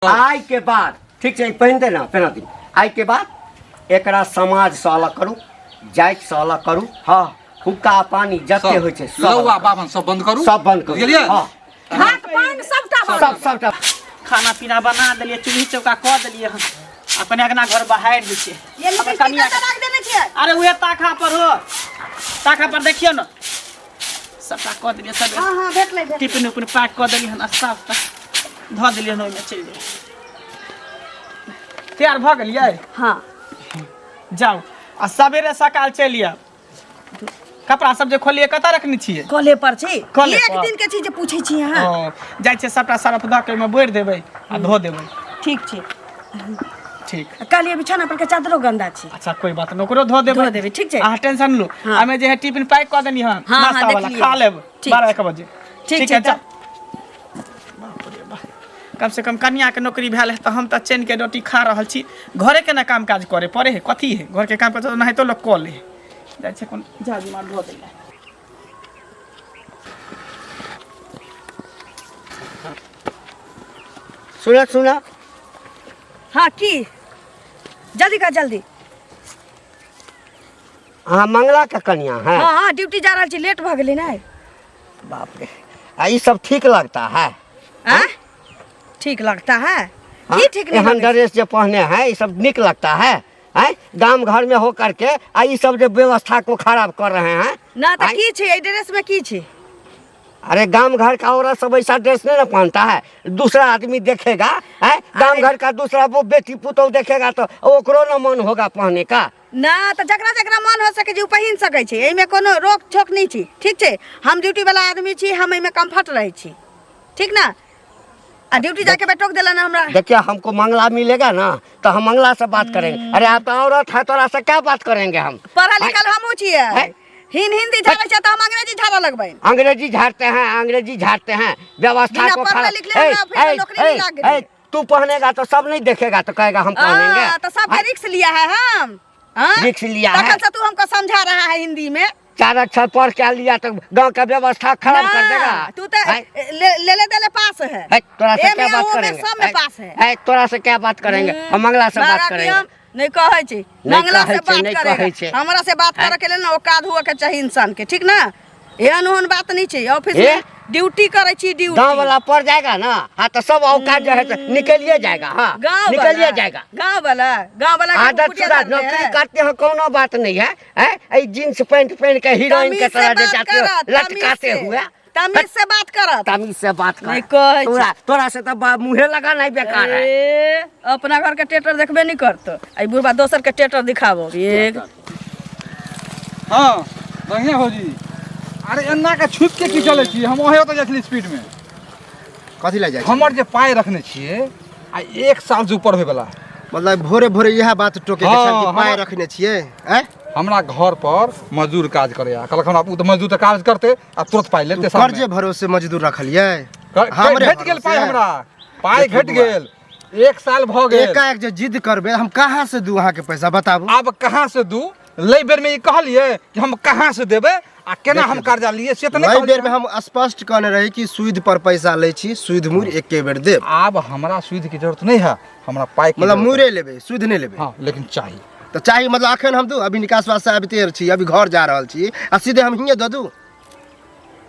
आइ के बाद ठीक छै, पहिन दे ना, पहिना दी। आइ के बाद एकरा समाज से अलग करू, जाति से अलग करू। हाँ, हुक्का पानी जते होइ छै सब लौआ अलग करू। बाभन सब बंद करू, सब बंद करू। बुझलियै? हाँ। भात पान सबटा बंद। सब सबटा। खाना पीना बना देलियै, चूल्ही चौका कऽ देलियै हन। अपने अंगना घर बहारि दै छियै। ये हमर लिपस्टिक कनिया कतऽ राख देने छियै? अरे उहे ताखा पर हो, ताखा पर देखियौ ने, सबटा कऽ देलियै सब। हाँ हाँ, भेटलै भेटलै। टिफिन उपिन पैक कऽ देलियै हन, नास्ता उस्ता धऽ देलियै हन ओहिमे। चलि जेबै। तैयार भऽ गेलियै? हाँ। जाउ आ सबेरे सकाल चलि आयब। कपड़ा सब जे खोलियै कतऽ रखने छियै? कले पर छी। कले एक पर। दिन के चीज पूछै छी अहाँ। ओ जाइ छियै, सबटा सरफ दऽ के ओहिमे बोरि देबै आ धो देबै। ठीक छै। ठीक। कहलियै बिछौना पर के चादरो गंदा छै। अच्छा, कोई बात नहीं, ओकरो धो देबै। धो देबै, ठीक छै। अहाँ टेंशन लू। हाँ। हमे जे है टिफिन पैक कऽ देनी हन। हाँ, हाँ, नाश्ता वाला देखलियै। खा लेब। ठीक 12 छै। 1 बजे। ठीक ठीक छै है, तऽ। जाउ। बाप रे बाप, कम से कम कनिया के नौकरी भेल है तऽ हम तऽ चैन के रोटी खा रहल छी। घरे के ना काम काज करे पड़े है, कथी है घर के काम काज ओनाहितो लोग कऽ ले जाइ छै। कोन झाड़ू मार धो देला। सुना सुना। हाँ, की? जल्दी कर जल्दी। अहाँ मंगला के कनिया है? हाँ हाँ, ड्यूटी जा रहल छी, लेट भऽ गेलै ने। बाप रे, आ ई सब ठीक लगता है? आँ? ठीक लगता है? हाँ? की ठीक नहीं एहन लगै छै? ड्रेस जे पहने हैं, ई सब निक लगता है? हैं, गाम घर में हो करके आ ई सब जो व्यवस्था को खराब कर रहे हैं। ना तऽ आँय? की छै एहि ड्रेस में, की छै? अरे गांव घर का औरत सब ऐसा ड्रेस नहीं ना पहनता है। दूसरा आदमी देखेगा है, गांव घर का दूसरा वो बेटी पुतोह देखेगा तो ओकरो ना मन होगा पहने का। ना तऽ जकरा जकरा मन हो सकै छै ओ पहिन सकै छै, एहिमे कोनो रोक छोक नहि छै। ठीक छै, हम ड्यूटी वाला आदमी छी, हम एहिमे कम्फर्ट रहै छी, ठीक ना? आ ड्यूटी जाके बे टोक देला ना हमरा। देखिए, हमको मंगला मिलेगा ना तो हम मंगला से बात करेंगे। अरे आप तो औरत है, तोरा से क्या बात करेंगे हम? पढ़ल लिखल हमहूँ छियै। हैं? हिन हिंदी झाड़ै छै तऽ हम अंग्रेजी झाड़ऽ लगबै। अंग्रेजी झाड़ते हैं, अंग्रेजी झाड़ते हैं, व्यवस्था बिना को पढ़ले खराब। लिखले ए, हमरा ऑफिस में ए, नौकरी नहीं ए, लाग गेलै। ए, तू पहनेगा तो सब नहीं देखेगा तो कहेगा हम पहनेंगे। आ, तो सबके रिक्स लिया है हम, हाँ? रिक्स लिया है। तखन से तू हमको समझा रहा है हिंदी में। चार अक्षर पढ़ के लिया तो गांव का व्यवस्था खराब कर ना, देगा। तू तो हैं? ले ले ले देले पास है। है, तोरा से ए क्या में बात ओ में करेंगे? सब में है, पास है। है, तोरा से क्या बात करेंगे हम? मंगला से बात बारह करेंगे। नियम नहीं कहै छी। नहि मंगला कहै से छै, बात नहि करेगा। कहै छै। हमरा से बात हैं? करे के लेल ना औकात हुए के चाही इंसान के, ठीक ना? एहन ओहन बात नहीं छै। ऑफिस ए? में ड्यूटी करै छी, ड्यूटी। गांव वाला पड़ जाएगा ना, हाँ तो सब औकात जो है तो निकलिए जाएगा। हाँ, गांव निकलिए वाला, जाएगा। गांव वाला, गांव वाला के आदत कुटिया सुधार धरले नौकरी है। करते हो कोनो बात नहीं है, हैं? ऐ जींस पैंट पहन के हीरोइन तमीज के से तरह जे बात जाते हो करत, तमीज लटकाते से। हुए। तमीज से बात करत। तमीज से बात कर। नहीं कहै छै। तोरा तोरा से तो मुँहे लगा नहीं बेकार है। ए, अपना घर के टेटर देखबे नहीं करतो, आई बुढ़बा दोसर के टेटर दिखाबो एक। हाँ बढ़िया भौजी। अरे एन्ना के छुप के की चलै छी? हम ओहे ओतऽ जाइ छली स्पीड में। कथी लए जाइ छी? हमर जे पाइ रखने छियै आ 1 साल से ऊपर होय वाला। मतलब भोरे भोरे इएह बात टोके के छल कि हाँ, पाइ हमरा- रखने छियै? आँय? हमरा घर पर मजदूर काज करैया, कहलक हमरा ओ तऽ मजदूर तऽ काज करतै आ तुरंत पाइ लेतै सामने। कर्जे भरोसे मजदूर रखलियै? हमरे घटि गेल पाइ भरोसे? हमरा पाइ देखियौ घटि बौआ। गेल, 1 साल भऽ गेल। एकाएक जे जिद करबै, हम कहाँ से दू अहाँके पैसा, बताबू? आब कहाँ से दू? लै बेर में ई कहलियै कि हम कहाँ से देबै आ केना हम देखियौ, कर्जा लियै, से तऽ नहि एहि बेर कहलियै। में हम स्पष्ट कहने रही कि सूद पर पैसा लै छी, सूद मूर एके बेर देब। आब हमरा सूद के जरूरत नहीं है, हमरा पाइ के मतलब जरूरत है। मूरे लेबै, सूद नहि लेबै? हाँ, लेकिन चाही। तऽ चाही मतलब अखन हम दू? अभी निकासवा से आबिते छी, अभी घर जा रहल छी आ सीधे हम हिये दऽ दू?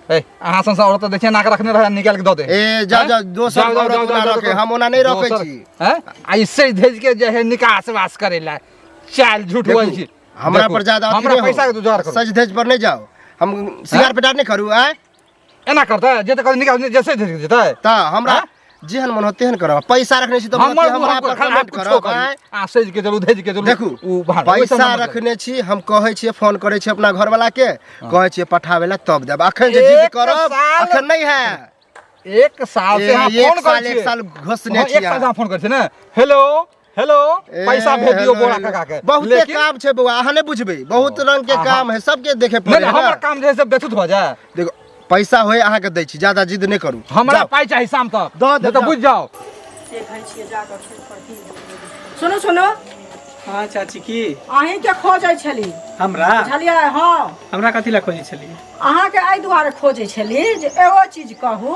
ए, अहाँ संसार औरत देखिए नाक रखने रहे, निकाल के दऽ दे। ए, जा, हैं? जा, दोसर जाओ, जाओ, औरत जाओ, ओना जाओ, रखे, जाओ। हम ओना नहि रखै दोसर- छी। हैं? आ इससे भेज के जे है निकास वास करे ला चाल झूठ देखू, बोल छी। हमरा देखू, पर ज्यादा अथी हमरा नहि हो। पैसा के जुगाड़ करू। सज धज पर नहि जाओ, हम सिंगार पेटार नहि करू आय। एना करतै जे तऽ निकाल जैसे भेज के जेतै। तऽ हमरा हैं? जेहन मन हो तेहन करब। पैसा रखने छी तऽ हमर हमरा मुँह पर पर कमेंट कुछो करब करी। आँय? आ सज के चलू, धज के चलू। देखू, उ भाड़, ओहिसँ पैसा न मतलब। रखने छी, हम कहै छियै, फोन करै छियै अपना घरवाला के, कहै छियै पठाबै ला तब देब। अखन जे जिद एक करब साल- अखन नहि है। 1 साल से ए, अहाँ एक फोन करै साल, एक छियै। साल घोसने हाँ, छी एक साल से अहाँ। अहाँ फोन करै छियै ने, हेलो हेलो, ए, पैसा भेज दियौ हेलो, बोरा हेलो। काका के। बहुते लेकिन- काम छै बौआ, अहाँ नहि बुझबै, बहुत रंग के अहाँ- काम है, सबके देखे नहि पड़े नहि, है हमर ना। काम जे है से बेथुत भऽ जाए। देखो, पैसा होय अहाँके दै छी, ज्यादा जिद नहि करू। हमरा जाउ। पाइ चाही शाम तक। दऽ देब, नहि तऽ जाउ। बुझि जाउ। देखै छियै जाकऽ खेत पर की। सुनू सुनू। हाँ चाची, की? अहीं के खोजै छली। हमरा? बुझलियै? हाँ। हमरा कथी लए खोजै छलियै? अहाँके एहि दुआरे खोजै छली जे एगो चीज कहू,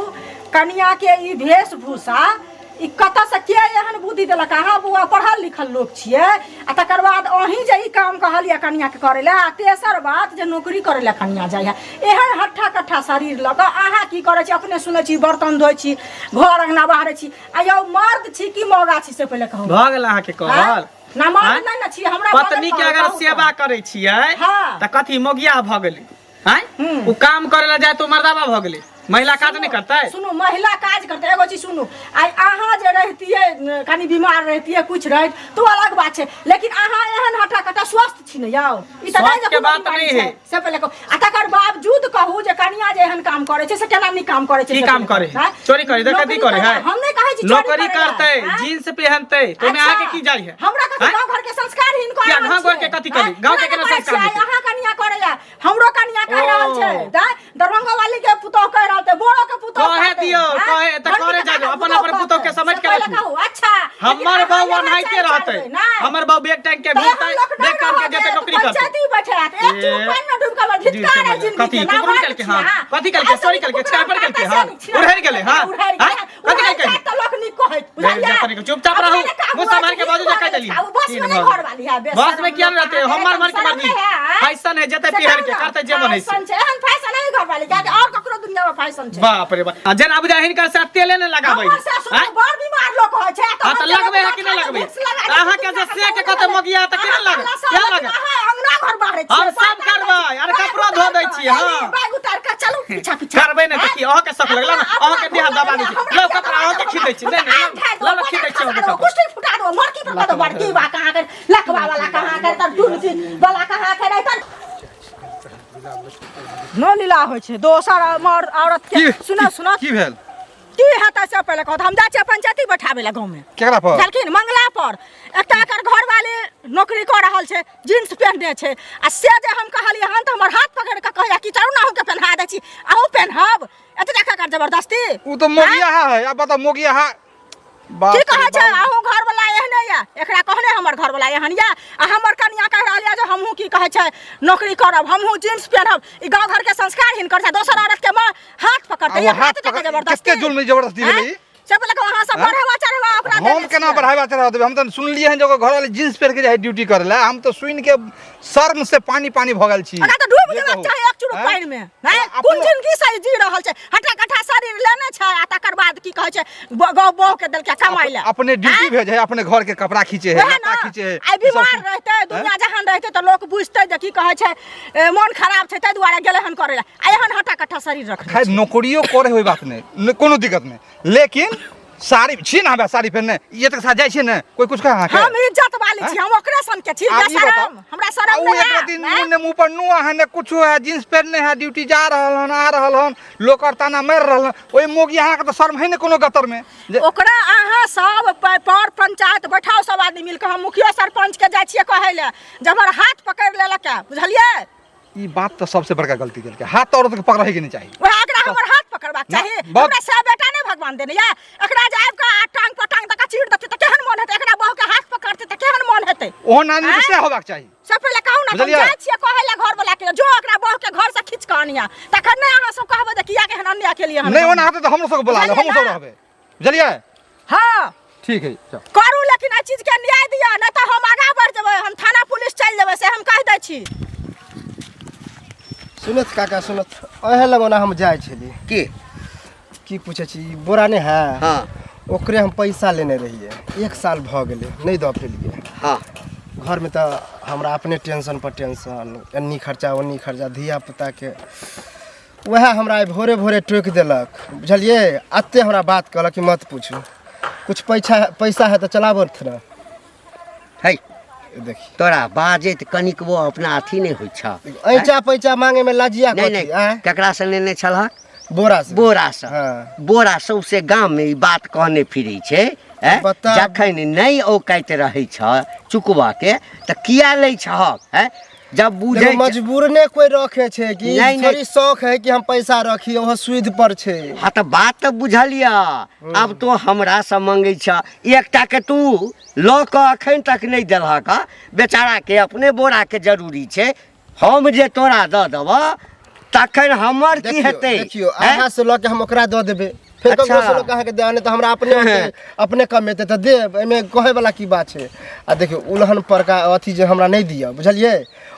कनियाके ई वेशभूषा ई कतऽसँ के एहन बुद्धि देलक? अहाँ बौआ पढ़ल लिखल लोक छियै, आ तकर बाद अहीं जे ई काम कहलियै कनियाके करै लए, आ तेसर बात जे नौकरी करै लए कनिया जाइ है, एहन हट्ठा कट्ठा शरीर लऽ कऽ अहाँ की करै छी? अपने सुनै छी बर्तन धोइ छी, घर अङ्गना बाहरै छी। आ यौ मर्द छी कि मौगा छी से पहिले कहू। भऽ गेल अहाँके कहल? ना मर्द आँय? नहि ने छी हमरा भऽ गेल पत्नी के कहल, अगर कहू सेवा तऽ। करै छियै हाँ। तऽ कथी मोगिया भऽ गेलै? आँय, हम्म। ओ काम करे ला जाए तो मर्दाबा भऽ गेलै, महिला काज नहि करतै? सुनू, महिला काज करतै। एगो चीज सुनू, आइ अहाँ जे रहितियै न, कनि बीमार रहितियै, कुछ रहैत तऽ ओ अलग बात छै, लेकिन अहाँ एहन हट्टा कट्टा स्वस्थ छी ने यौ, ई तऽ नहि स्वस्थ जे के कोनो बात बीमारी नहि छै, है। से पहिले कहू, आ तकर बावजूद कहू जे कनिया जे एहन काम करै छै से केना नीक काम करै छै? की से काम पहिले करे? कहू, आँय? चोरी करे, डकैती नौकरी करे है? हम नहि कहै छी चोरी नौकरी करै लए, करतै, आँय? जींस पहनतै, तो में अच्छा, अहाँके की जाइ है? हमरा कथी आँय? गाँव घर के संस्कार हिनको किया आयल गाँव घर के छै? कथी करी? आँय? गाँव के केना केना करै संस्कार छियै? हेतै? अहाँ कनिया करैया, हमरो कनिया कहि रहल छै, ओ। दाय दरभंगा वाली के पुतोह कहि रहल छै, बोरो के पुतोह कहे कहतै, दियौ, आँय? कहे तऽ घरके करे कका जाइयो, के अपन पुतोह अपन पुतोह के कहतै। समझ से के पहिले राखू। कहू, अच्छा, लेकिन हमर अहाँ बहू इएह ओनाहिते चालि रहतै। चलबै, नहि। हमर बहू बैग टांग के तऽ एहन घुमतै, लोक नहि बैग टांग के रहत, जेतै नौकरी करतै। पंचायती बैठत, एक चुप ए, पानि में डूब के मर, धिक्कार है जिंदगी कथी के, ना कुकुर मर्द केलकै? छी हँ, अहाँ। कथी केलकै? आइ चोरी सब केलकै, कुकुर छापर केलकै, काटै हँ, से नीक छियै। उड़हरि गेलै, हँ, उड़हरि आँय? गेलै, कथी उड़हरि केलकै? जायत तऽ लोक नीक कहैत, बुझलियै? जा तनिक चुपचाप अपने रहू, ने काबू मुँह सम्हारि के अछि, बाजू जे कहि देली। आब बस तीन में नहि भऽ घर वाली है, बेस बस में किया नहि रहतै? शरम हमर मर्द के नहीं मर्जी। है, आँय? फैशन है, जते से पिहर के कहू ना, करतै जे मन है से। फैशन छै, एहन फैशन है घर वाली के, और ककरो दुनिया में फैशन छै? बाप रे बाप, आ जेना बुझाइ हिनकर से तेले नहि लगाबै हमर सासुर आँय? तऽ बड़ बीमार लोक होइ छै, तऽ हाँ, तऽ हम जे लगबै है लोक कि नहि माथा लगबै? के भिक्स लगा तऽ दै अहाँके छी, जे दुनिया से के के कहतै मगिया, तऽ केहन अहाँ लागत? लसा केहन लेकिन लागत? अहाँ अंगना घर बाहरै छियै, हम सब बात करबै, अरे बैग कपड़ो धो दै उतार छियै, कऽ, हाँ। बैग उतार कऽ चलू पीछा पीछा। करबै नहि तऽ की? अहाँके शौक लगल ने? अपना अहाँके देह दबा दै छी। हमरा लौ कपड़ा अहाँके खींच दै छी। नहि, नहि, लौ, लौ, खींच दै छी अहाँके कपड़ा। कुश्ती फुटा दो, मरकी पर कऽ दो, बड़की बा कहाँ के लखवा वाला कहाँ के तर टुनकी वाला कहाँ के नहीं तर नो लीला होइ छै दोसर मर्द औरत के। की सुनो सुनो, की भेल? की हेतै से पहिले कहत। हम जाइ छियै पंचायती बैठाबै लए गाँवमे। केकरा पर? बुझलखिन? मंगला पर एकटा एकर घरवाली नौकरी कऽ रहल छै, जींस पहिरने छै, आ से जे हम कहलियै हन तऽ हमर हाथ पकड़ि कऽ कहैया कि चलू ने अहूँके पहिना दै छी, अहूँ पहिनब, एते टाका कर जबरदस्ती। उ तो मोगियाहा है। अब बताओ मोगियाहा बाप की रे कहै छै? बाप। अहूँ घरवला एहने यऽ, एकरा कहने हमर घरवला एहन यऽ, आ हमर कनिया कहि रहल यऽ जे हमहूँ की कहै छै नौकरी करब, हमहूँ जींस पहिरब। ई गाँव घरके संस्कार हिनकर छै, दोसर औरत के माँ हाथ पकड़तै? आ वो हाथ एते टाका पकड़ जबरदस्ती कते जुल्म जबरदस्ती भेलै ई? से बोले अहाँ सब आँय? बढ़ेवा चढ़ेवा ओकरा हम देने केना छियै। बढ़ावा चढ़ावा देबै? हम तऽ सुनलियै हन जे ओकर घरवाली जींस पहिर के जाइ है ड्यूटी करै लए। हम तऽ सुनि के शर्म से पानी पानी भऽ गेल छी। ओकरा तऽ डूबि जे जेबाक कहू। चाही एक चुरुक आँय? पानि मे। हैं? अपनो- कोन जिंदगी से ई जी रहल छै? हटा कट्ठा शरीर लेने छै आ तकर बाद की कहै छै गौ बहू के देलकै कमाइ लए। अपने ड्यूटी आँय? भेजे है, अपने घर के कपड़ा खींचे है, वएह लत्ता ने, खींचे है, आइ ई सब बीमार कुछ। रहतै, दुनिया जहान रहतै तऽ लोक बुझतै जे की कहै छै मोन खराब छै ताहि दुआरे गेलै हन करै लए, आ एहन हटा कट्ठा शरीर रखने खैर छै। नौकरियो करे होय बात नहीं, कोनो दिक्कत नहीं, लेकिन साड़ी छी ने, हमरा साड़ी पहिरने ई एतेक साथ जाइ छी ने, कोई कुछ कहे अहाँके? हम इज्जत वाली छी, हम ओकरे सन के छी। आब ई बेशरम, बताउ। हमरा शरम आ उ नहि एक है, दिन आँय? मुँह ने मुँह पर नुआ है ने कुछो है, जींस पहिरने है, ड्यूटी जा रहल हन, आ रहल हन, लोकर ताना मारि रहल हन। ओहि मोगी अहाँके तऽ शर्म है ने कोनो गतर में जे ओकरा अहाँ सब पर पंचायत बैठाउ सब आदमी मिलके। हम मुखिया सरपंच के जाइ छियै कहै लए जे हमर हाथ पकड़ि लेलक है, बुझलियै? ई बात तऽ सबसे बड़का गलती केलकै। हाथ तऽ औरत के पकड़ै के नहीं चाही। वएह एकरा हमर हाथ पकड़बाक ना, चाही। बहुत- हमरा से बेटा नहि भगवान देने या? एकरा जे आबि कऽ आ टांग पर टांग दऽ कऽ चीर देतै तऽ केहन मोन हेतै? एकरा बहू के हाथ पकड़तै तऽ केहन मोन हेतै? ओहन आदमी के आँय? से होबाक चाही। सब पहिले कहू ने, हम बुझलियै? जाइ छियै कहै लए घर वाला के, जो ओकरा बहू के घर से खींच कऽ अनिया, तखन नहि अहाँ सब कहबै जे किया के एहन अन्याय केलियै हन। नहीं ओना हेतै तऽ हमरो सबके बोला लेब, बुझलियै हमहूँ सब ना? रहबै, बुझलियै? हाँ ठीक है, चल। करू, लेकिन एहि चीज के न्याय दिअ, नहि तऽ हम आगाँ बढ़ि जेबै, हम थाना पुलिस चलि जेबै, से हम कहि दै छी। सुनत काका, सुनत, अहे लग ओना हम जाइ छली। की? की पूछै छी, ई बोरा नहि है? हाँ। ओकरे हम पैसा लेने रहियै, 1 साल भऽ गेलै, नहि दऽ पेलियै। हाँ। घरमे तऽ हमरा अपने टेंशन पर टेंशन, एन्नी खर्चा ओन्नी खर्चा, धिया पुताके। वएह हमरा आइ भोरे भोरे टोकि देलक, बुझलियै? एते हमरा बात कहलक कि मत पूछू। कुछ पैसा पैसा है तऽ चलाबत ने। है देखी, तोरा बाजैत कनिकबो अपना अथी नहि होइ छ। ऐचा पैसा मांगे में लजिया नहि कथी? नहि। आँय? ककरा से लेने छलहक? बोरा से। बोरा से? हाँ। बोरा सौंसे गाम में ई बात कहने फिरै छै, हैं? बताउ। जखन नहि औकाइत रहै छ चुकबऽ के तऽ किया लै छहक? हैं, जब बुझै देखो, मजबूर ने कोई रखे छै कि नहीं, नहीं। थोड़ी शौक है कि हम पैसा रखी, ओहो सुद पर छै। हाँ तऽ बात तऽ बुझलिय। आब तो हमरा से मंगै छ, एकटा के तू लऽ कऽ अखन तक नहि देलहक हँ। बेचारा के अपने बोरा के जरूरी छै, हम जे तोरा दऽ देबऽ तखन हमर की देखियौ हेतै? देखियौ, हैं? अहाँ से लऽ के हम ओकरा दऽ देबै, फेर अच्छा। ककरो से लोग अहाँके दे नहि तऽ हमरा अपने होतै, अपने कमेतै तऽ देब एहिमे कहै वाला की बात छै आ देखियौ उलहन परका अथी जे हमरा नहि दिअ बुझलियै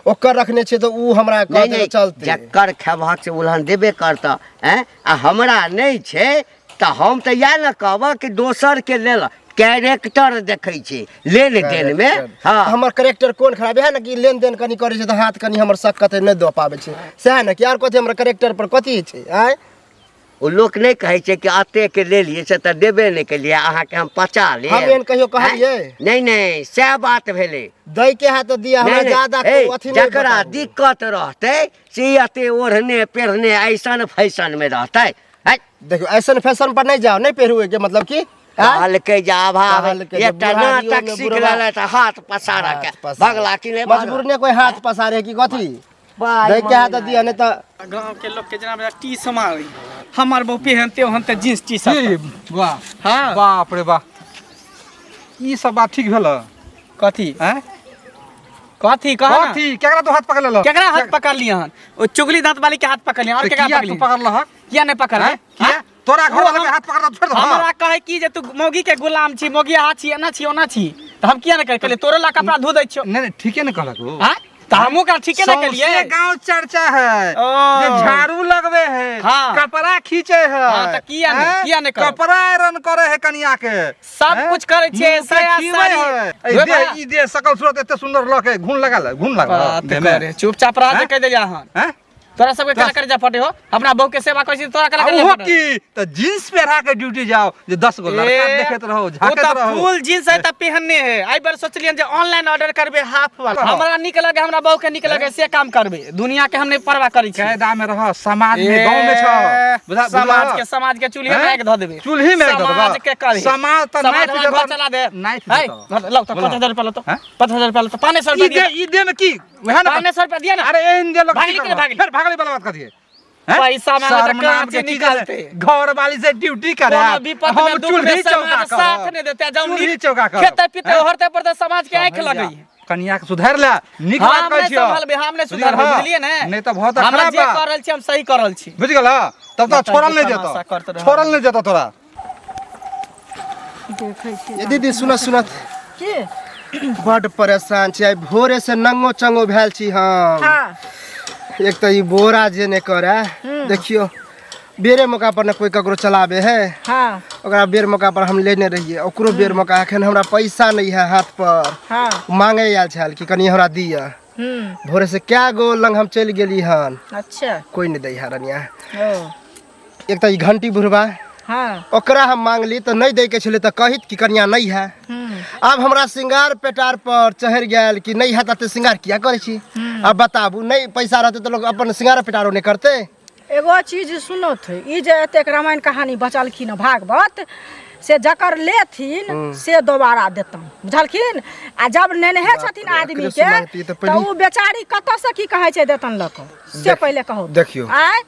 ओकर रखने छियै तऽ ओ हमरा नहि कहतै नहि तऽ चलतै जकर खेबहक से उलहन देबे करतह आँय आ हमरा नहि छै तऽ हम तऽ इएह ने कहबह कि दोसरके लेल कैरेक्टर देखै छै लेन देनमे हँ हमर करेक्टर कोन खराब इएह ने कि लेन देन कनि करै छै तऽ हाथ कनि हमर सक्कत नहि दऽ पाबै छै सएह ने कि आर कथी हमर करेक्टर पर कथी छै आँय ओ लोक नहि कहै छै कि एतेक लेलियै से तऽ देबे नहि केलियै अहाँके हम पचा लेब हम एहन कहियो कहलियै? आँय? नहि नहि सएह बात भेलै दै के है तऽ दिअ हमरा नहि, नहि, ज्यादा हे, अथी नहि जकरा बताबू। दिक्कत रहतै से एते ओढ़ने पेढ़ने ऐसन फैशनमे रहतै है देखियौ ऐसन फैशन पर नहि जाओ नहि पहिरू के मतलब कि आँय? कहलकै जे अभाव कहलकै जे एकटा बुढ़ारियोमे नाटक सीख बुढ़बा- लेलै तऽ हाथ पसारऽ के हाथ पसारे। भगला कि नहि भगला? मजबूर ने कोई हाथ पसारे कि कथी बाइ दै के है तऽ मम्मी दिअ नहि तऽ गाँव के लोग के जेना टी समारी हमर बहु पेहनते ओहनते जींस टी शर्ट की वाह हाँ बाप रे वाह ई सब बात ठीक भेल कथी आँय कथी कह ना। कथी केकरा तू हाथ पकड़ लेलह केकरा हाथ पकड़ लिया हन ओ चुगली दांत वाली के हाथ पकड़ लिया और से केकरा किया पकड़ तू लिया पकड़लह किया नहीं पकड़ आँय? किया तोरा घर वाला के हाथ पकड़ छोड़ दे हमरा कहे की जे तू मौगी के गुलाम छी मौगी आ छी एना छी ओना छी तऽ हम किया नहीं करे कहलियै तोरे ला कपड़ा धो दै छियौ नहीं नहीं ठीके ने कहलक ओ हाँ तऽ हमहूँ ओकरा ठीके नहीं सौंसे केलियै गांव चर्चा है ओ। जे झाड़ू लगवे है हाँ। कपड़ा खींचे है हाँ, तऽ किया नहि- हैं? किया नहि करब? कपड़ा आयरन करे है कनिया के सब हैं? कुछ करै छियै, मुँह के साया खींचे साड़ी। है। ई धोए देह बा। ई देह सकल सूरत एते सुंदर लके घुन लगा ले घुन लगा बात करे चुपचाप रह जे हैं? कहि देलियै अहाँ हैं? तोरा सबके केना करे जा पटे हो अपना बहू के सेवा करै छी तोरा केना आ करे ओहो की तऽ जींस पहिरा के ड्यूटी जाओ जे 10 गो लड़का देखैत रहो ओ झाँकैत तऽ रहो फुल जींस है तऽ पहनने है एहि बेर सोचलियन जे ऑनलाइन ऑर्डर करबे हाफ वाला हाँ। हमरा नीक लगे हमरा बहू के नीक लगे से काम करबे दुनिया के हम नहीं परवाह करै छी कायदा में रह समाज में गांव में छ बुझा समाज के समाज के चूल्हे में हैं? आगि धऽ देबे चूल्ही में आगि धऽ देबा। समाज के करी समाज तऽ समाज नाइफ हमरा देतौ। घर चला दे नाइफ है देतौ। घर लाओ तऽ बोला। 5000 रुपया लाओ तो हैं? 5000 रुपया लाओ तो 500 ई रुपया दे दिया ई दे में की वएह ना 500 रुपया दिया ना अरे एहन दे लोग भागली की कि नहि करबा? भागली? फिर भागली वाला बात कथिए हैं? पैसा मांगे तऽ शर्म नाम काँचे के चीज निकालते। है। घर वाली से ड्यूटी करे कोनो विपद हम में दुख में चूल्ही चौका समाज साथ करब। नहीं देते जब चूल्ही चौका करब। खेते पीते हैं? हरते पड़ते समाज के आंख समझ लगई जा। कनिया के सुधार ले नीक बात हम कहै नहीं छियौ। संभलबे हम नहीं बुझि सुधरबे गेलह? बुझलिए ने नहीं तऽ बहुत हमरा खराब जे बा कर रहल छी हम सही कर रहल छी बुझि गेलह तब तऽ बताइ छोड़ल के नहीं तमाशा जेतौ करत रहल। छोड़ल नहीं जेतौ तोरा देखै छियै ये दीदी सुनत सुनत की बड परेशान छी आइ भोरे से नंगो चंगो भेल छी हम हाँ एक तऽ ई बोरा जे नहि करे देखियौ बेरे मौका पर ने कोई ककरो चलाबे है हाँ ओकरा बेर मौका पर हम लेने रहियै ओकरो बेर मौका एखन हमरा पैसा नहि है हाथ पर हाँ मांगे आयल छल कि कनि हमरा दिअ भोरे से कए गो लंग हम चलि गेली हन अच्छा कोई नहि दै है रनिया ओ एक तऽ ई घंटी बुढ़बा हाँ ओकरा हम मांगली तऽ नहि दैके छलै तऽ कहित कि कनिया नहि है आब हमरा श्रृंगार पेटार पर चढ़ि गेल कि नहि है तऽ श्रृंगार किया करै छी आब बताबू नहि पैसा रहतै तऽ लोक अपन श्रृंगार पेटारो नहि करतै एगो चीज सुनत है ई जे एतेक रामायण कहानी बचलखिन भागवत से जकर लेथिन से दोबारा देतन बुझलखिन आ जब नेनहे छथिन आदमी एकरे से के मांगती तऽ तऽ पहिले- ओ बेचारी कतऽसँ की कहै छै देतन लऽ कऽ से पहिले कहू देखियौ। आँय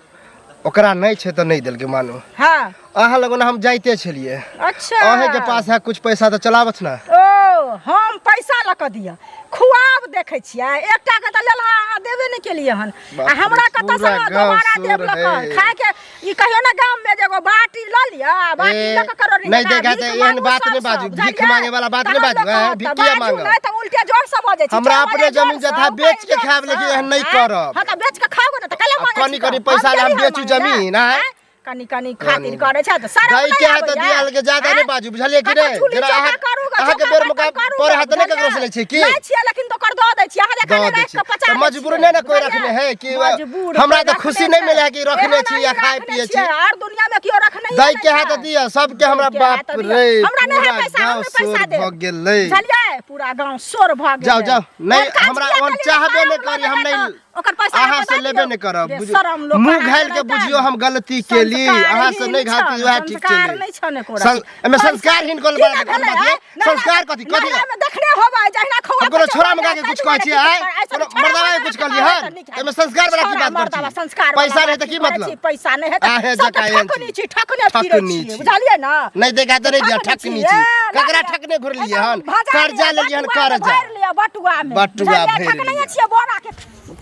ओकरा नहि छै तऽ नहि देलकै मानू हाँ अहाँ लग ओना हम जाइते छलियै अच्छा अहें के पास है कुछ पैसा तऽ चलाबथ ना ओ हम पैसा लऽ कऽ दिअ खुआब देखै छियै एकटा के तऽ लेलहा अहाँ देबे नहि केलियै हन आ हमरा कतऽ से पूरा अहाँ गाँव दोबारा शोर देब लऽ कऽ है। खायके ई कहियो ने गाम में जे एगो बाटी लऽ लिअ आ बाटी ए, लऽ कऽ करोड़ नहि देखा तऽ एहन बात नहि बाजू, भीख मांगे वाला बात नहि बाजू, हैं, भीख किया मांगब? नहि तऽ उल्टे जोर से बजै छी हमरा चोर अपने बजै जमीन जोरसँ, जथा उपाय बेच के खायब, जोरसँ, लेकिन एहन नहि आँय? करब। हाँ तऽ बेच के खाउ ने तऽ कैला आब मांगै कनि छी कनि तऽ? पैसा लए हम गेली बेचू मांगै लए, जमीन, आँय? आँय? कनि कनि खातिर करै छै तऽ शरम दै नहि के है तऽ आबैया? दियाल के ज्यादा नहि आँय? बाजू बुझलियै कि कतऽ नहि चूल्ही जेना चौका अहाँ करू ग, अहाँके चौका बेर मौका बर्तन करू पड़े ग, है तऽ नहि ककरो से लै छियै की लै छियै लेकिन तो कर दऽ दै छियै अहाँ दऽ जखन दै राखि छियै कऽ पचा तऽ दै मजबूर छियै, नहि ने कोइ बुझलियै? रखने है कि मजबूर हमरा कोइ तऽ खुशी रखने नहि मिले है कि छै। रखने एहन छी या आदमी खाइ रखने पियै छी छियै, आर दुनिया में केओ रखने दै के है तऽ दिअ सबके हमरा बाप रे हमरा नहि है पूरा पैसा हम गाँव नहि पैसा शोर देब भऽ गेलै बुझलियै पूरा गाँव शोर भऽ गेलै जाउ जाउ नहि ओहन काज हमरा किया ओहन केलियै? चाहबे नहि शरम करी हम लगैया नहि तऽ ओकर पैसा अहाँ लऽ से कऽ लेबे दियौ। नहि करब बे बुझ- शरम लोक मुँह अहाँ घायल के नहि बुझियौ हम गलती केली अहाँ से नहि घाती वएह ठीक संस्कार चली नहि छन एको एहिमे संस्कार हिनकर की बात भेलै, बात आँय? संस्कार कथी कथी नहरा में देखने होबै जहिना खौआ हम कोनो छोरा मंगा के कुछ कहै छियै आँय? कोनो मर्दावा के कुछ कहलियै हन? एहिमे संस्कार वाला की बात करै छी? संस्कार पैसा नहि तऽ की मतलब? पैसा नहि है आहे जकाँ एहन ठकनी छी। छी ठकने फिरै ठकनी छी छी। बुझलियै ना नहि देखा तऽ नहि दिअ ठकनी छी ककरा ठकने घुरलियै हन कर्जा लेलियै हन कर्जा भरि लिअ बटुआ में बटुआ बुझलियै? भरि ठकनैये लिअ। छियै बोरा के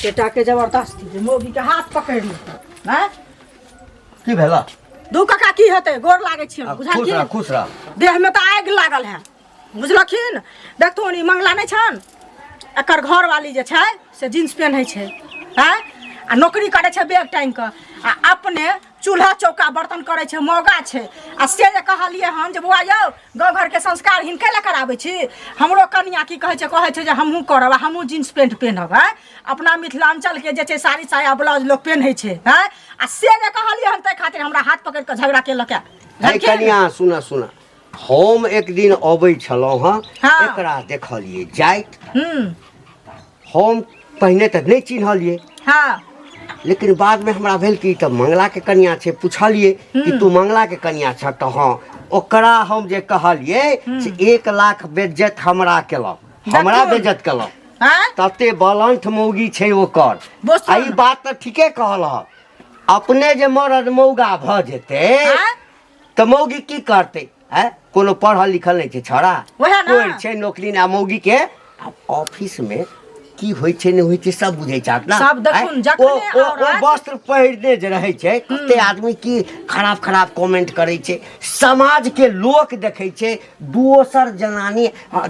बेटा के जबरदस्ती जे मौगी के हाथ पकड़ि लेतै आँय की भेल दू काका की हेतै गोर लागै छियनि खुश रह बुझलखिन खुश रह देहमे तऽ आगि लागल है बुझलखिन देखथुन ई मंगला नहि छनि एकर घरवाली जे छै से जींस पेन्है छै आँय आ नौकरी करै छै बैग टाँगि कऽ आ अपने चूल्हा चौका बर्तन करै छै मौगा छै आ से जे कहलियै हन जे बौआ यौ गाँव घरके संस्कार हिनके लए कराबै छी हमरो कनिया की कहै छै कहै छै जे हमहूँ करब आ हमहूँ जींस पेंट पेन्हब आँय अपना मिथिलाञ्चलके जे छै साड़ी साया ब्लाउज लोक पेन्है छै आँय आ से जे कहलियै हन ताहि खातिर हमरा हाथ पकड़ि कऽ झगड़ा केलक हे कनिया सुना सुना हम एक दिन अबै छलहुँ हँ हँ। एकरा देखलियै जाइत हूँ हम पहिने तऽ नहि चिन्हलियै हँ लेकिन बादमे हमरा भेल कि ई तऽ मंगलाके कनिया छै पुछलियै कि तू मंगलाके कनिया छ तऽ हँ ओकरा हम जे कहलियै से 1 लाख बेज्जत हमरा केलक हमरा देखू। बेज्जत केलक आँय तते बलंठ मौगी छै ओकर बोसो आ ई बात तऽ ठीके कहल अपने जे मरद मौगा भऽ जेतै आँय? तऽ मौगी की करतै आँय कोनो पढ़ल लिखल नहि छै छौड़ा वएह ने। कोइ छै नौकरी ने आ मौगी के आब ऑफिसमे की होइ छै नहि होइ छै सब बुझै छै ने सब देखुन, आँय? जखने ओ ओ ओ औरत- वस्त्र पहिरने जे रहै छै कते आदमी की खराब खराब कमेंट करै छै समाजके लोक देखै छै दोसर जनानी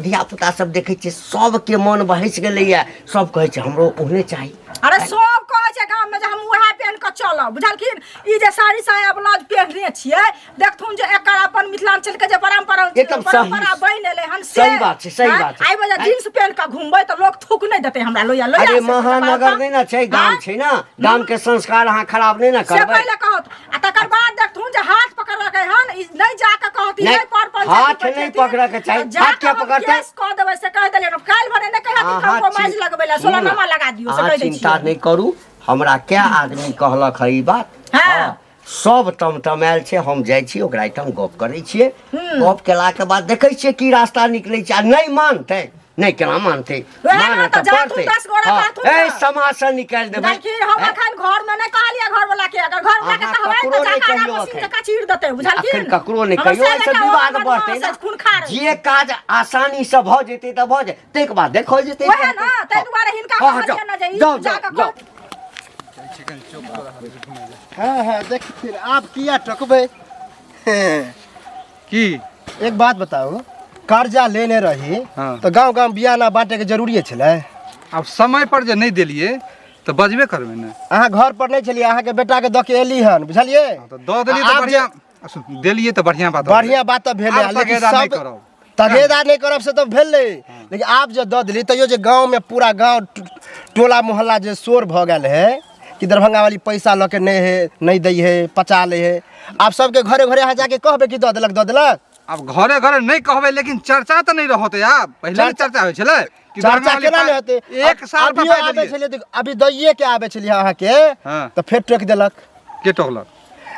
धिया पुता सब देखै छै सबके मन बहसि गेलैए सब कहै छै हमरो ओहने चाही अरे सब कहै छै गाम में जे हम उएह पेन कऽ चलब बुझलखिन ई जे साड़ी साया ब्लाउज पेहने छियै देखथुन जे एकर अपन मिथिलांचल के जे परंपरा एकदम सही। परंपरा बनि एलै हन से सही बात छै, सही आँय? बात छै। आइ बजे जींस पेन कऽ घुमबै तऽ लोक थूक नहि देतै हमरा लोहिया लोहिया अरे से महानगर नहि ने छै गाम आँय? छै ने गाम के संस्कार अहाँ खराब नहि ने से करबै पहिले कहत आ तकर बाद देखथुन जे हाथ पकड़लकै हन ई नहि जा कऽ कहत ई नहि, नहि पर पंचायती हाथ पर नहि जेथिन, पकड़ऽके चाही। तऽ जा हाथ कऽ किया हम पकड़तै? केस कऽ देबै से कहि देलियै काल्हि भने नहि कहत अहाँ कम्प्रोमाइज चिं- लगबै लए सुनू सोलह ने, नमा लगा दियौ से अहाँ कहि दै चिंता छियै नहि करू हमरा कै आदमी कहलक है ई बात हँ। सब तमतमायल छै हम जाइ छी ओकरा एहिठाम गप करै छियै गप केलाके बाद देखै छियै की रास्ता निकलै छै आ नहि मानतै नहि केना मानतै वएह ने, मानऽ तऽ तऽ जाथुन पड़तै 10 गोरा हँ, कहथुन ए ने। समाजसँ निकालि देबै बुझलखिन हम अखन घर में नहि कहलियै घर वाला के अगर घर वाला के अहाँ कहबै ककरो तऽ नहि जाके कहियौ आगा मशीन अखन। जकाँ चीर देतै बुझलखिन अखन ककरो नहि हमर कहियौ से एहिसँ बेटा विवाद ओ बढ़तै बदमाश ने अछि, खूनखार अछि। जे काज आसानीसँ भऽ जेतै तऽ भऽ जेतै ताहिके बाद देखल जेतै वएह ने ताहि दुआरे हिनका हँ, हँ, कहलियै ने जे ई जाउ, जा जाउ, कऽ जाउ। हाँ हाँ देखथिन आब किया टोकबै की एक बात बताउ कर्जा लेने रही हाँ। तऽ गाँव गाँव बियाना बाँटैके जरूरिए छलै आब समय पर जे नहि देलियै तऽ बजबे करबै ने अहाँ घर पर नहि छलियै अहाँके बेटाके दऽ के एली हन बुझलियै तऽ दऽ देलियै तऽ आब जे- बढ़िआँ आ सुन, देलियै तऽ बढ़िआँ बात बढ़िआँ बात तऽ भेलै आब लेकिन तगेदा नहि सब करब। तगेदा नहि करब से तऽ भेलै लेकिन आब जे दऽ देली तैयो जे गाँवमे पूरा गाँव टोला मोहल्ला जे शोर भऽ गेल है कि दरभंगा वाली पैसा लऽ के नहि है नहि दै है पचा लै है आब सबके घरे घरे अहाँ जाके कहबै कि दऽ देलक दऽ देलक आब घरे घरे नहि कहबै लेकिन चर्चा तऽ नहि रहत आब पहिले ने चर्चा होइ छलै कि चर्चा दरभंगा वाली केना नहि हेतै एक साल पर अभियो पाइ आबै देलियै। छलियै तऽ अभी दैये के आबै छलियै अहाँके हाँ। तऽ फेर टोकि देलक के टोकलक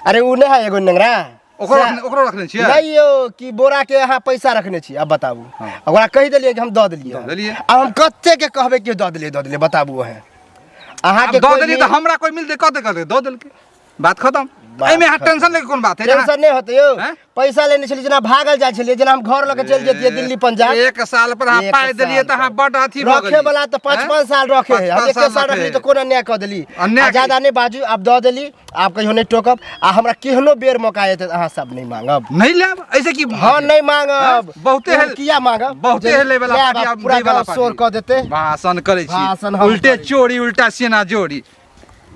अरे ओ नहि है एगो नेंगरा ओकरो सएह। ओकरो रखने छियै नहीं यौ कि बोरा के अहाँ पैसा रखने छी अब बताबू हाँ। ओकरा कहि देलियै कि हम दऽ देलियै दऽ देलियै। आब हम कते के कहबै कि दऽ देलियै दऽ देलियै बताबू अहाँ आब अहाँके दऽ कोइ देलियै तऽ मिल- हमरा कोइ मिलतै कते कते दऽ देलकै बात खतम बात एहिमे अहाँ खतम। टेंशन लैके कोन बात है टेंशन नहि होतै यौ हैं? पैसा लेने छलियै जेना भागल जाइ छलियै जेना हम घर लऽ के चलि जैतियै दिल्ली पंजाब एक साल पर अहाँ एक पाइ देलियै साल तऽ अहाँ पर। बड अथी भऽ रखे गेलियै वाला तऽ पाँच हैं? पाँच साल रखे है हम पाँच एक साल रखे रखली है। तऽ कोन अन्याय कऽ देली अन्याय आ ज्यादा नहि बाजू आब दऽ देली आब कहियो नहि टोकब आ हमरा केहनो बेर मौका एतै तऽ अहाँ सब नहि मांगब नहि लेब ऐसे की हाँ नहीं मांगब हैं? बहुते हम हेल- किया मांगब बहुते जे हेले वाला लेब, पार्टी आब आब पूरा दै वाला गाँव शोर पार्टी। कऽ देतै भाषण करै भाषण छी हम उल्टे करै छी। चोरी उल्टा सेना जोड़ी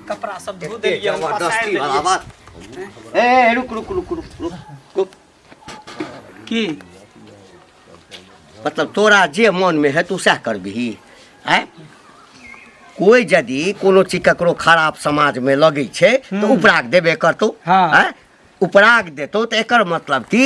कपड़ा सब धो देलियै हम, पसारि जबरदस्ती वाला देलियै। बात ए रुक रुक रुक रुक रुक रुक की मतलब तोरा जे मनमे हेतौ सएह करबिही आँय कोइ यदि कोनो चीज ककरो खराब समाजमे लगै छै तऽ उपराग देबे करतौ हाँ। आँय उपराग देतौ तऽ एकर मतलब की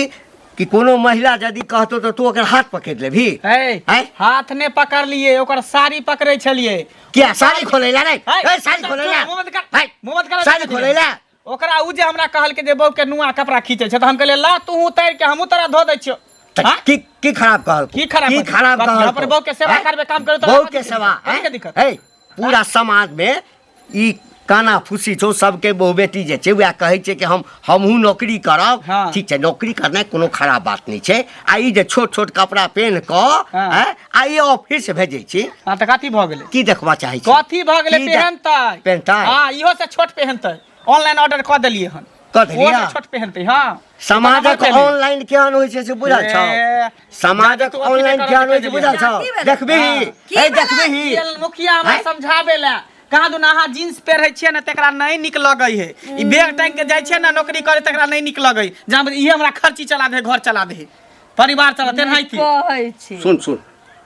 कि कोनो महिला यदि कहतौ तऽ तू ओकर हाथ पकड़ि लेबही ए आँय? हाथ ने पकड़लियै ओकर साड़ी पकड़ै छलियै किया साड़ी खोलै ला रे है, ए साड़ी खोलै ला मुँह मत कर, है, मुँह मत कर, साड़ी खोलै ला ओकरा उ जे हमरा कहलकै जे बहू के नुआ कपड़ा खींचै छै तऽ हम कहलियै ला तू उतारि के हमहूँ तोरा धो दै छियौ तऽ हाँ? की की खराब कहल की खराब की कहलकौ? खराब कथी? कहल अपन बहू के सेवा करबै, काम करबै, तोरा बहू कथी के सेवा कथी के दिक्कत? है पूरा समाज में ई काना फूसी छौ सबके बहु बेटी जे छै वएह कहै छै कि हम हमहूँ नौकरी करब हाँ। ठीक छै नौकरी करनाइ कोनो खराब बात नहि छै आ ई जे छोट छोट कपड़ा पेन्ह कऽ हाँ। हैं, आ ई ऑफिस भेजै छी हाँ तऽ कथी भऽ गेलै की देखबा चाहै छी कथी भऽ गेलै की दे- पेहनतै पेहनतै? हाँ इहो से छोट पेहनतै ऑनलाइन ऑर्डर कऽ देलियै हन कऽ देलियै? ओ छोट पहनतै। हां, समाजक ऑनलाइन ज्ञान होइ छै से बुझल छौ? ए, समाजक तू अथी ऑनलाइन नहि ज्ञान होइ छै करऽ बुझल छौ? की भेलै? देखबिही, की ए भेलै? देखबिही। मुखिया हमरा हैं? समझाबे ला कहाँ दुना, अहाँ जींस पहिरै छियै ने तकरा नहि नीक लगै है, ई बैग टांगि के जाइ छियै ने नौकरी करे तकरा नहि नीक लगै, जहाँ इहे हमरा खर्ची चला दे, घर चला दे, परिवार चला तेनाहिते कहै छी। सुन सुन,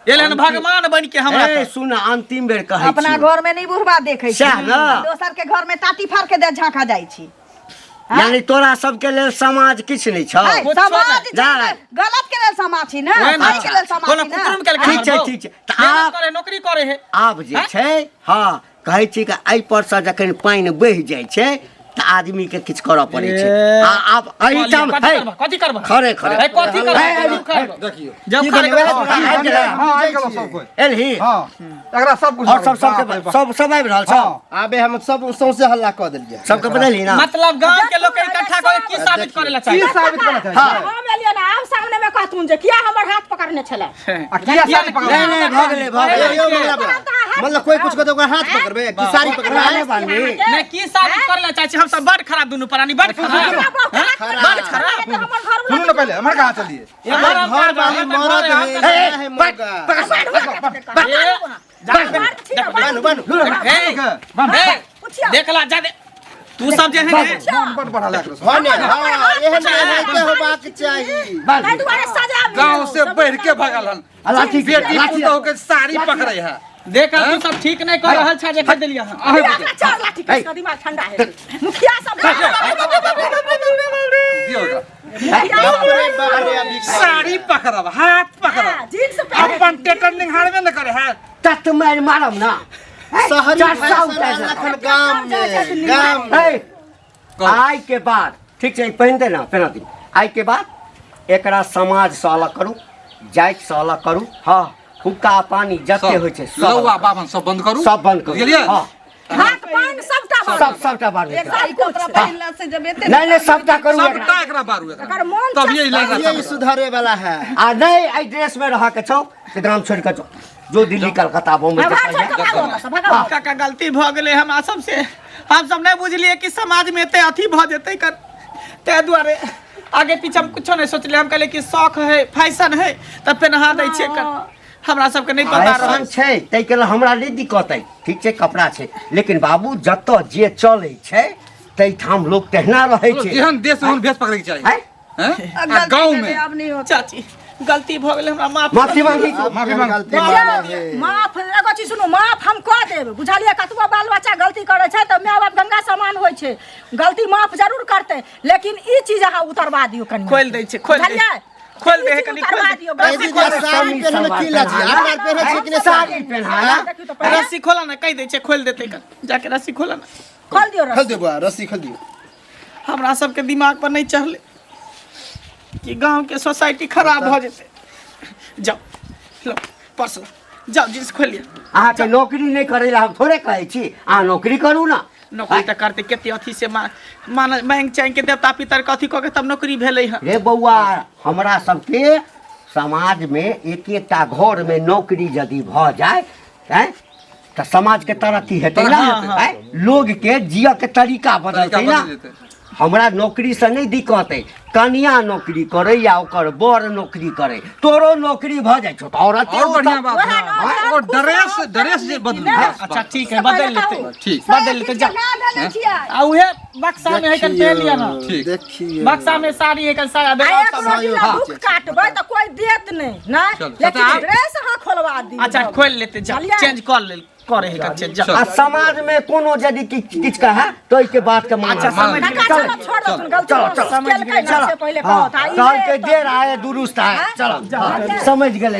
एल हन भगवान बन के हमरा ए तऽ। सुन, अंतिम बेर कहै अपना छी। घर में नहीं बुढ़बा देखै छी, सएह ने। दोसर के घर में ताती फाड़ के दे झांका जाइ छी। यानी तोरा सबके लेल समाज किछु नहि छौ? है, कुछो समाज नहि। छै ने, नहि। गलत के लेल समाज छी ने, ओहे ने। सही के लेल समाज कोनो छी ने। कुकुर के ठीक छै, ठीक छै। तऽ आब करे नौकरी करे है। आब जे छै, हँ, कहै छी कि एहि पर से जखन पानि बहि जाइ छै तऽ आदमी के किछु करऽ पड़ै छै। ए। आ आब एहिठाम कथी है करबह? कथी करबह? खरे खरे। ए, कथी करबह? है, कथी करबह? देखियौ। जब की खरे भेलै? करबह। आबि गेलै? हँ, आबि गेलौ सब कोइ। एलही? हँ, एकरा सब कुछ और सब सबके सब सब आबि रहल छौ? हँ। आबे हम सब सौंसे हल्ला कऽ देलियै। सबके बदलही ना? मतलब गांव के लोग के इकट्ठा करके की साबित करे ला की चाहिए? साबित करना चाही? हाँ। हम एलियै ने, आब सामने में कहथुन जे किया हमर हाथ पकड़ने छलै। आ किया साड़ी पकड़ल? नहि नहि, भऽ गेलै, भऽ गेलै। यौ मंगला बाबा, मतलब कोई कुछ कहते ओकरा हाथ पकड़बे कि साड़ी पकड़बे? पकड़ाने बानी। नहीं, की साबित करे ला चाहे छी? हम सब बड़ खराब, दुनू प्राणी बड़ खराब, हैं? बड़ खराब। हमर घर सुनू ने, पहिले हमर कहाँ चलिए। ये घर घर वाली मरद है, ए, है पकड़, मौगा। पकड़, ए, बानू बानू। ए, ए, देख ला जादे तू सब जे है ने मोन बड़ बढ़ा लागल। हाँ ने, हाँ, एहन एनाहिते होबाक चाही। ताहि दुआरे सजा मिलल। गांव से बढ़ के भगल हन। आ लाठी बेटी लाठी पुतोह के साड़ी पकड़े है। देख, तू सब ठीक नहीं कर रहल छा, जे देलियै हन। अहें एकरा चार लाठी कसि कऽ दिमाग ठंडा हेतै। मुखिया सब दियौ एकरा। बाप रे बाप रे, अभी साड़ी पकड़ब, हाथ पकड़ब, जींस पहिरे अपन टेटर निहारबे न करे है। तत मारि मारब ना। शहरी चार सौ फैशन उतारि एखन गाम में, गाम में। ए, आइ के बाद ठीक छै, पहिन दे ना, पहिना दी। आइ के बाद एकरा समाज से अलग करू, जाति से अलग करू। हँ, हुक्का पानी जते होइ छै सब लौआ अलग करू। बाभन सब बंद करू। सब बंद करू। बुझलियै? हँ, हाथ पान सबटा बंद। सब सबटा बारू एकरा। ई कपड़ा पहिनला से जब एते नहि नहि, सबटा करू एकरा। सबटा एकरा बारू एकरा। एकर मोन तब ये इलाका ये सुधरे वाला है। आ नहि एहि ड्रेस में रह के छौ तऽ गाम छोड़ि कऽ जो, जो दिल्ली कलकत्ता बम्बई भगा जतऽ छोड़ कऽ जाय। भागो ओतऽ से, भगाओ। काका, गलती भऽ गेलै हमरा सबसे। हम सब नहि बुझलियै कि समाजमे एते अथी भऽ जेतै कर, ताहि दुआरे आगे पीछे हम कुछो नहि सोचलियै। हम कहलियै कि शौक है, फैशन है, तऽ पेन्हा दै छियै कर। हमरा सबके नहि पता फैशन रहल छै ताहिके लेल हमरा नहि दिक्कत अइ, ठीक छै, कपड़ा छै, लेकिन बाबू जतऽ जे चलै छै ताहिठाम लोक तहिना रहै छै। जेहन देश ओहन भेष पकड़ैके चाही। हैं? हैं? आ गाँव में आब नहीं होता। चाची, गलती भऽ गेलै, हमरा माफ माफी मांगी तू। माफी मांग। गलती वाला है। माफ, एगो चीज सुनू, माफ हम कऽ देब, बुझलियै? कतबो बाल बच्चा गलती करै छै तऽ माय बाप गंगा समान होइ छै, गलती माफ जरूर करतै, लेकिन ई चीज अहाँ उतरवा दियौ कनि। खोलि दै छै, खोलि दै। बुझलियै? खोलि दे ई है चीज कनि, उतरवा खोलि दे। दियौ, ए गलती दीदी, साड़ी पहिरने में की लाज? अपना पहिरै छियै कि नहि साड़ी पेन्हा। देखियौ तऽ पहिले। रस्सी खोला ने, कहि दै छै खोलि देतै कनि जाके रस्सी खोला ने। खोल दियौ खोल रस्सी। दियौ बौआ, रस्सी खोल दियौ। हमरा सबके दिमाग पर नहि चढ़लै कि गाँवके सोसाइटी खराब भऽ जेतै। जाउ, लो पर्स लो, जाउ जींस खोलि लिअ। अहाँके नौकरी नहि करै लए हम थोड़े कहै छी, अहाँ नौकरी करू ने। नौकरी तऽ करतै कते अथी से मान मांगि चाँगि के देवता पितर के अथी कऽ के तब नौकरी भेलै हँ। रे बौआ, हमरा सबके समाजमे एक एकटा घरमे नौकरी यदि भऽ जाय आँय तऽ समाजके तरक्की हेतै ने, आँय लोगके जियके तरीका बदलतै तरीका ने। बदलि जेतै। हमरा नौकरीसँ नहि दिक्कत अइ, कनिया नौकरी करै या ओकर बर नौकरी करै, तोरो नौकरी भऽ जाइ छौ तऽ औरते और बढ़िया ओतऽ- बात वएह है। ने, जहन और खुश ड्रेस रहब, ड्रेस जे तहन बदलू नीक बस, अच्छा बस। ठीक है, बदलि लेतै। ठीक। बदलि लेतै, जा। ना धले छियै। आ उहे बक्सा में है कन पेन लिअ ना। ठीक। देखियौ। बक्सा में साड़ी है कन साया आ ब्लाउज एक सब। रोटी ला भूख काटबै तऽ कोई देत नहि नहि, चलू, लेकिन सता- ड्रेस अहाँ खोलवा दियौ। अच्छा खोलि लेतै, जा। बुझलियै? चेंज कर लेल करे है कन चेंज, जा। आ समाज में कोनो यदि किछु कहै तऽ ओहिके बात के मानब। अच्छा, समझ काका, चल, चलो छोड़ दथुन, गलती चलो, महसूस चलो, केलकै ना, से पहिले हाँ, कहत, आ ई कहलकै नहि देर आए दुरुस्त आए। चलो, समझ गेलै।